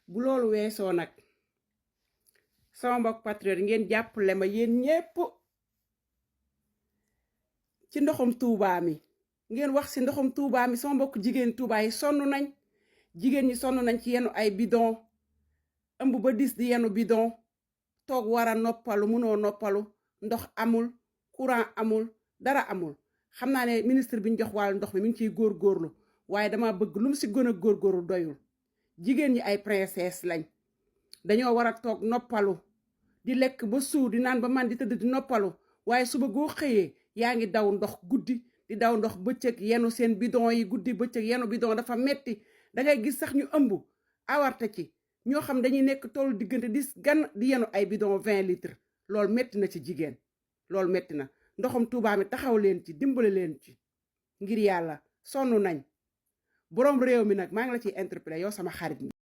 bu loolu weesoo nag sama mbokk patriote ngeen jàppale ma yéen ñépp ci ndoxum Touba mi ngeen wax ci ndoxum Touba mi sama mbokk jigéen Touba yi sonn nañ jigéen ñi sonn nañ ci yenu ay bidon ëmb ba dis di yenu bidon toog war a noppalu munoo noppalu ndox amul courant amul dara amul xam naa ne ministre bi ñu jox wàllu ndox mi ngi ciy góorgóorlu waaye dama bëgg lu mu si gën a góorgóorlu doyul jigéen ñi ay princesse lañ dañoo war a toog noppalu di lekk ba suur di naan ba man di tëdd di noppalu waaye suba goo xëyee yaa ngi daw ndox guddi di daw ndox bëccëg yenu seen bidon yi guddi bëccëg yenu bidon dafa metti dangay gis sax ñu ëmb awarte ci ñoo xam dañuy nekk tollu diggante di yenu ay bidon 20 litres loolu metti na ci jigéen loolu metti na ndoxum Touba mi taxaw leen ci dimbale leen ci ngir yàlla sonn nañ boroom réew mi nag maa ngi la ciy interpellé yow sama xarit mi